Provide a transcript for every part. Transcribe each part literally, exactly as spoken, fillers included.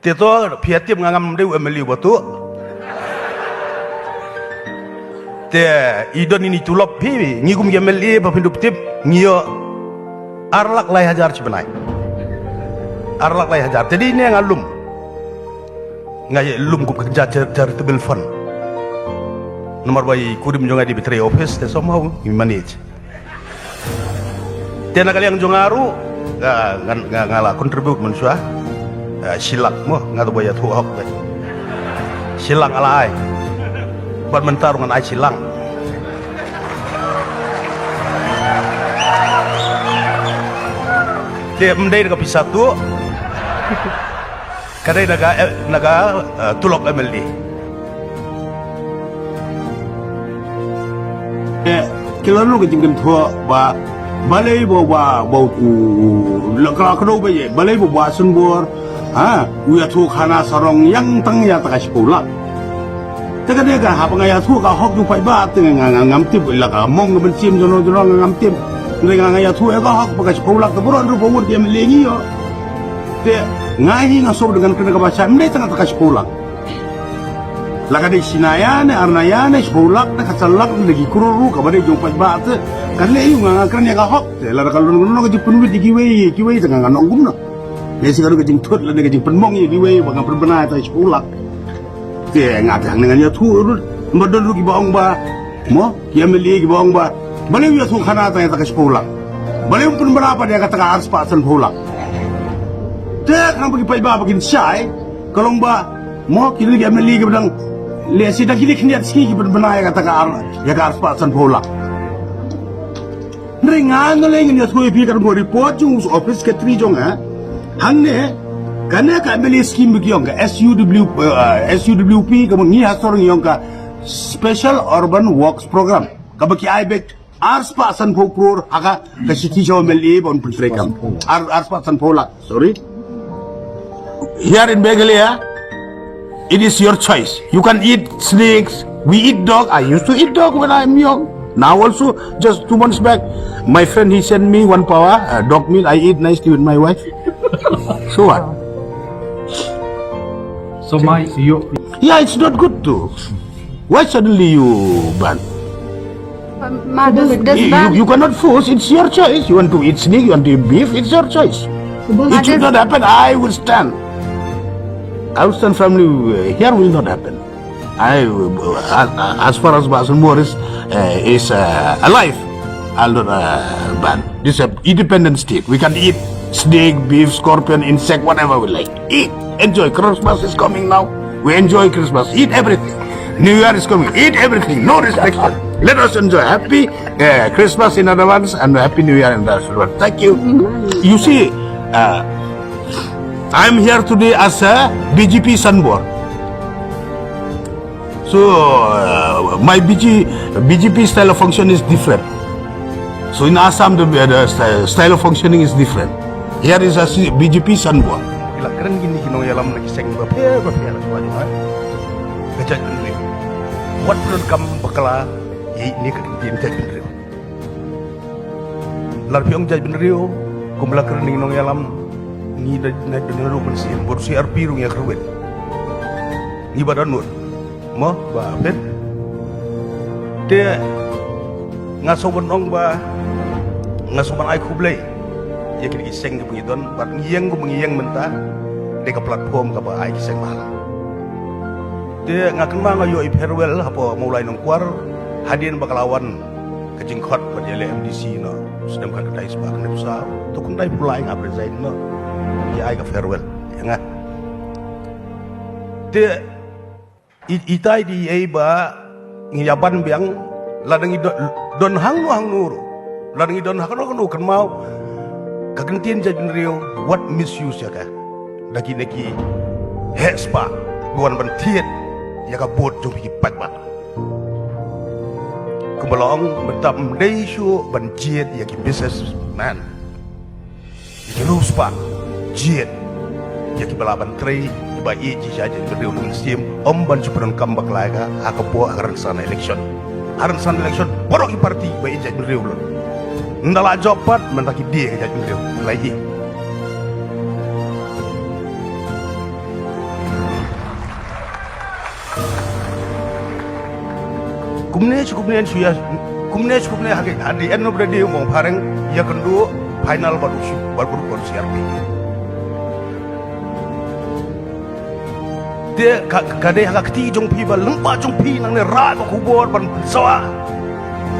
Te to, phi ïa tip nga ngam dei u M L A ba tu. Te i don ine i tulop phi, ngi kum ki M L A ba phin dup tip, ngi ïoh ar lak lai hajar shi bnai. Ar lak lai hajar. Te dei ne nga lum. Nga ïa lum kum ka ja-, ja-, charitable fund. Namar ba i kurim jong nga dei ba trei office, te somehow i manage. Te na ka liang jong nga ruh, nga, nga, nga, nga la contribute mynshuwa. Eh, shi lak mo, nga to ba ïathuh hok ba shi lak nga la ai. Bad mynta ruh ngan ai shi lak. Te ym dei da ka pisa tuh. Ka dei na ka, eh, na ka, eh, tulop M L A. Eh, ki la ruh ka jingkynthoh ba, balei ba, ba, ba, u, u, la ka, ka dei ba ye, balei ba, ba Sanbor, ha, u ïathuh khana sarong ïa tang ïa ta ka shiphew lak. Te ka dei ka haba nga ïathuh ka hok jong u paidbah te nga, nga, nga ngam tip la ka mong ka mynsiem jong no jong no nga ngam tip. Hynrei nga, nga ïathuh ïa ka hok ba ka shiphew lak te baroh ruh ba wut ki M L A ngi ïoh. Te nga hi nga sop da ngan kren kaba shai, ym dei tang ta ka shiphew lak. La ka dei shi naya ne ar naya ne shiphew lak ne ka san lak ne ki kror ruh kaba dei jong paidbah te. Ka leh ïa nga, nga kren ïa ka hok te lada ka long, long ka jingpynwit ïa kiwei, kiwei te nga, ngan ong kumno. Lehse ka long ka jingthut lane ka jingpynmong ïa kiwei ba ngan pynbna ïa ta shiphew lak. Te nga te hangne ngan ïathuh ruh. Ba don ruh kiba ong ba, mo, ki M L A kiba ong ba, balei u ïathuh khana tang ïa ta ka shiphew lak. Balei um pynbna pat ïa kata ka ar spah sanphew lak. Te khnang ba ki paidbah ba kin shai, ka long ba, mo, kine ki M L A kiba dang, lehse dang kine khyndiat sngi ki pynbna ïa kata ka ar, ïa ka ar spah sanphew lak. Hynrei nga na lei ngan ïathuh ïa phi ka report jong u office secretary jong nga. Hangne, kane ka M L A scheme ba ki ong ka S U W, eh, S U W P, kaba ngi ha sor ngi ong ka Special Urban Works Program. Kaba ki ai beit ar spah sanphew klur ha ka, ka shithi jong u M L A ba un pyntreikam. Ar, ar spah sanphew lak. Sorry. Here in Meghalaya, it is your choice. You can eat snakes. We eat dog. I used to eat dog when I'm young. Now also, just two months back, my friend, he sent me one pawa, uh, dog meat. I eat nicely with my wife. So what? So my, you Yeah, it's not good too. Why suddenly you ban? Um, ma, does, does You, ban you, you cannot force. It's your choice. You want to eat snake, you want to eat beef, it's your choice. It should not happen. I will stand. I will stand firmly. Uh, here will not happen. I, uh, as, as far as Bah Sanbor is, uh, is uh, alive, I'll not uh, ban. This is an independent state. We can eat snake, beef, scorpion, insect, whatever we like. Eat, enjoy. Christmas is coming now. We enjoy Christmas. Eat everything. New Year is coming. Eat everything. No restriction. Let us enjoy. Happy uh, Christmas in advance and Happy New Year in advance. Thank you. You see, uh, I'm here today as a B J P Sanbor. So, uh, my B G, B J P style of function is different. So in Assam, the, the sty-, style of functioning is different. Here is a C-, B J P Sanbor. Ki la kren kine ki nongïalam na ki seng bapher bapher, ha ka jaitbynriew. Wat pyndonkam bakla ïa ine ka ktien jaitbynriew. Lada phi ong jaitbynriew, kumba la kren ïa ki nongïalam, ngi da, da, da, da ruh mynsiem, bad C R P ruh ngi ïa kyrwit. Ngi ba don nud. Mo, ba phin. Te nga sngewbha ban ong ba nga sngewbha ban ai khublei ïa kine ki seng kiba ngi don, bad ngi ïeng kumba ngi ïeng mynta, dei ka platform kaba ai ki seng bhalang. Te nga kynmaw nga ïoh i farewell hapoh Mawlai Nongkwar, hadien ba ka la wan ka jingkhot ban ïaleh M D C noh. Snem khatkatai spah khyndai phew saw, to khyndai phew lai nga resign noh. Ïa ai ka farewell ïa nga. Te i, itai dei ei ba ngi ïa ban biang, lada ngi don, don hangno hangno ruh, lada ngi don hangno hangno, kynmaw ka ktien jaitbynriew, wat misuse ïa ka da kine ki heh spah ba wan ban thied ïa ka vote jong ki paidbah. Kumba la ong, mynta ym dei shuh ban jied ïa ki businessman. Ïa ki riewspah, jied ïa kiba lah ban trei, kiba ïeit ïa ki jaitbynriew na mynsiem, ym ban shu pyndonkam bakla ïa ka ha ka por ha ka rynsan election. Ha rynsan election baroh ki party ba ïeit jaitbynriew lut. Ynda la jop pat, mynta ki die ka jaitbynriew la ïeit. Kumne shu kumne shu ïa, kumne shu kumne ha ki, at the end of the day, u Maung Phareng ïakynduh final bad u shu, bad u, bad u C R P. Te ka, ka dei ha ka kti jong phi ba lyngba jong phi nangne rai ba khubor ban sawa.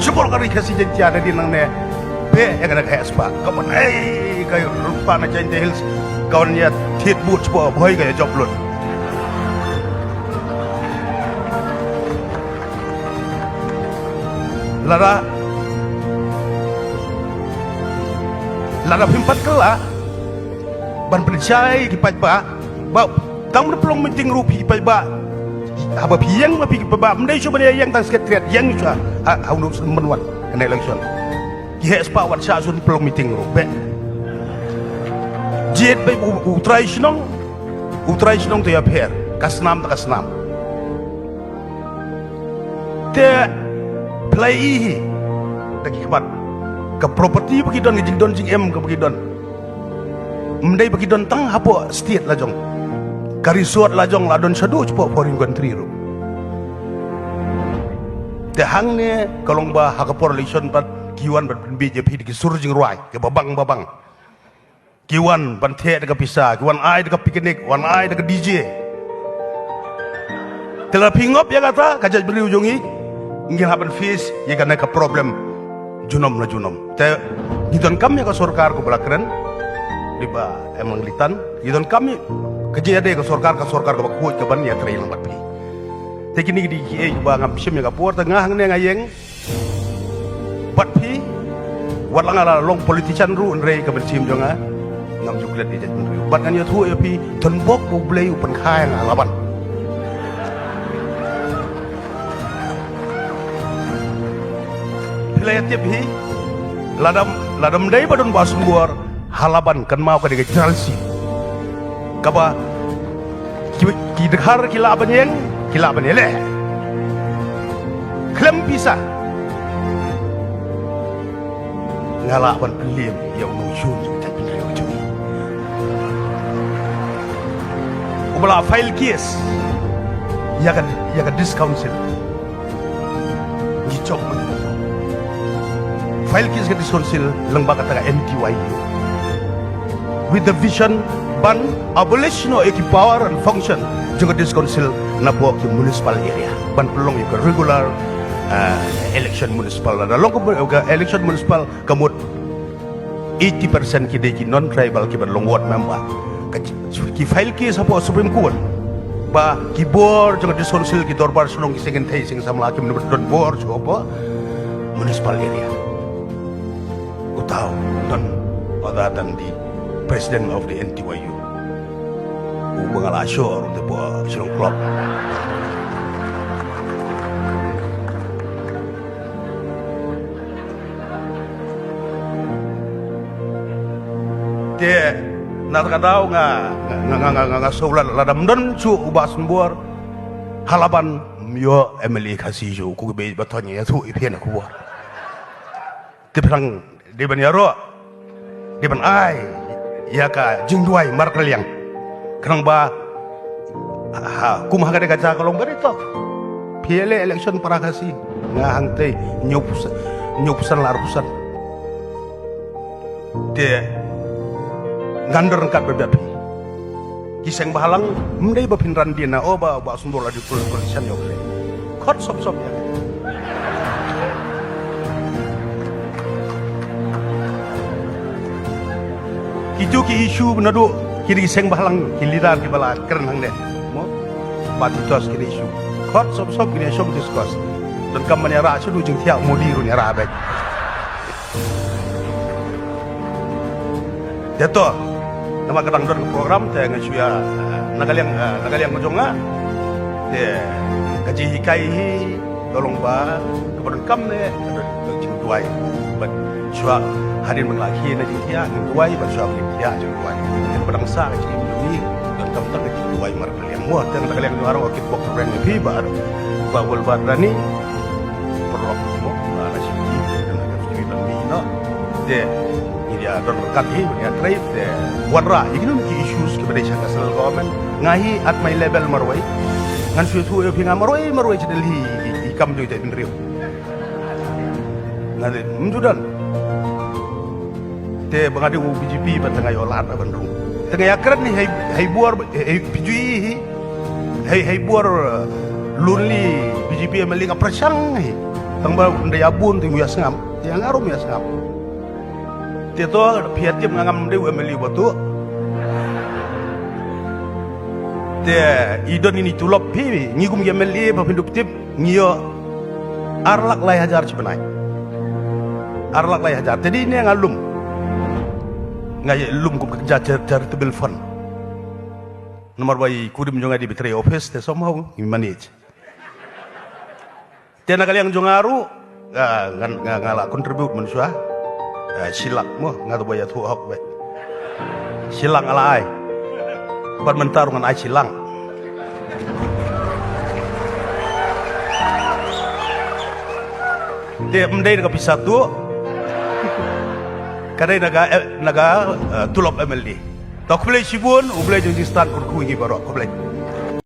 Shibor ka ri Khasi Jaiñtia da dei nangne. Be ïa ka da ka heh spah. Ka ban ei ka rupa na Jaiñtia Hills. Ka wan ïa thied but shibor bhoi ka ïa jop lut. Lada, lada phim pat kylla ban pynshai ki paidbah, ba tang ban pynlong meeting ruh phi ki paidbah, haba phi ïeng ma phi ki paidbah, ym dei shuh ban ïeng tang secretariat, ïeng shuh ha, ha, ha u nus mynwan kane election. Ki heh spah wat shah shuh ban pynlong meeting ruh be. Jied be u, u trai shnong, u trai shnong te ïapher, ka snam te ka snam. Te phi la ïohi hi da ki khmat ka property ba ki don, ka jingdon jingem kaba ki don. Ym dei ba ki don tang hapoh state la jong. Ka resort la jong la don shaduh shapoh foreign country ruh. Te hangne ka long ba ha ka por election pat ki wan ban pynbiej ïa phi da ki sur jingrwai kiba bang ba bang. Ki wan ban theh da ka pisa, ki wan ai da ka picnic, wan ai da ka D J. Te lada phi ngop ïa kata, ka jaitbynriew jong ngi, ngin hap ban face ïa kane ka problem junom la junom. Te ngi donkam ïa ka sorkar kaba la kren, dei ba em nang litan, ngi donkam ïa ka jingïadei ka sorkar, ka sorkar kaba khuid kaban ïatrei lang bad phi. Te kine ki dei kiei kiba ngam shim ïa ka por, te nga hangne nga ïeng bad phi, wat la nga la long politician ruh, hynrei ka mynsiem jong nga ngam ju klet ïa jaitbynriew. Bad ngan ïathuh ïa phi, don bok ba U Blei u pynkha ïa nga ha Laban. Phi la ïatip hi, lada, lada ym dei ba don Bah Sumbor ha Laban, kynmaw ka dei ka jralsi kaba ki, ki dkhar ki lah ban ïeng, ki lah ban ïaleh. Khlem pisa nga lah ban pynliem ïa u nongshun jong ka jaitbynriew jong ngi uba la file case ïa ka, ïa ka District Council. Ngi jop ma. File case ka District Council lyngba kata ka N T Y U with the vision ban abolish noh ïa ki power and function jong ka District Council napoh ki municipal area ban pynlong ïa ka regular, eh, election municipal. Lada long ka, ka election municipal ka mut eighty percent ki dei ki non-tribal kiban long ward member. Ka, ki file case hapoh Supreme Court ba ki bor jong ka District Council, ki dorbar shnong, ki seng kynthei seng samla kim don bor shuh hapoh municipal area. Uta u don, uta u don, the president of the N T Y U, uba nga la shah ruh te hapoh Shillong Club. Te na kata ka daw nga, nga, nga, nga, nga, nga sngewlad, lada ym don shuh u Bah Sumbor ha Laban, ym ïoh M L A Khasi shuh. Ko kiba ïeit ba thoh, ngi ïathuh ïa phi na khubor. Te phi dang dei ban ïaroh, dei ban ai ïa ka jingduwai markylliang. Khnang ba, ha, kum ha ka dei ka jaka long ba dei to. Phi ïaleh election para Khasi, nga hangtei hynñiew percent, hynñiew percent la ar percent. Te ngan don ryngkat bad phi. Ki seng bhalang, ym dei ba phin ran dien na, oh, Bah, Bah Sumbor la dei pol-, politician ïa u Blei. Khot sop sop ïa. Kitu ki issue naduh kine ki seng bhalang, ki leader kiba la kren hangne, mo? Ba discuss kine issue. Khot sop sop kine, shong discuss. Donkam ban ïarah shuh, jingthiah Modi ruh ïarah beit. Te to, namar ka dang don ka program te nga shu ïa, eh, na ka liang, eh, na ka liang ka jong nga. Te ka jinghikai hi ka long ba kaba donkam ne ka don, don jingduwai. Bad shuwa hadien ba nga la khie na jingthiah jingduwai, bad shuwa ba ngin thiah jingduwai. Te kaba dang sah ka jingim jong ngi, donkam tang ka jingduwai mar Liang mo, tang da ka liang jong nga ruh ki bok reng phi ba, ba Wal Bad Rani. Paralok mo, ba la shu ki, na ka shu ki ban mi no. Te ngi ïa don ryngkat hi, ngi ïa trei, te wanrah ïa kino ki issues kiba dei sha ka central government. Nga hi at my level marwei. Ngan shu ïathuh ïa phi, nga marwei marwei sha Delhi i, i, i kam jong i te bynriew. Nga dei mjudan. Te ba nga dei u B J P ba te nga ïoh lad ban rung. Te nga ïa kren ni hei hei bor hei pijui hi. Hei hei bor lonely B J P M L A nga pyrshang hi. Tang ba nda ïa bun te ngu ïa sngam. Te nga rum ïa sngam. Te to phi ïa tip nga ngam dei u M L A ba tu. Te i don ini tulop phi ngi kum ki M L A ba phi dup tip. Ngi ïoh ar lak lai hajar chi bnai. Ar lak lai hajar. Te dei ne nga lum. Nga lum kum ka ja charitable fund. Namar ba i kurim jong nga dei ba trei office te somehow ngi manage. Te na ka liang jong nga ruh nga nga nga la contribute mynshuwa. Shilak mo nga tu ba ïathuh hok ba. Shilak nga la ai. Bad mynta ruh ngan ai shilak. Te ym dei na ka pisa tu. Ka dei na ka eh, na ka eh, tulop M L A. To khublei shibun, U Blei jong jingstad un kyrkhu ïa ngi baroh, khublei.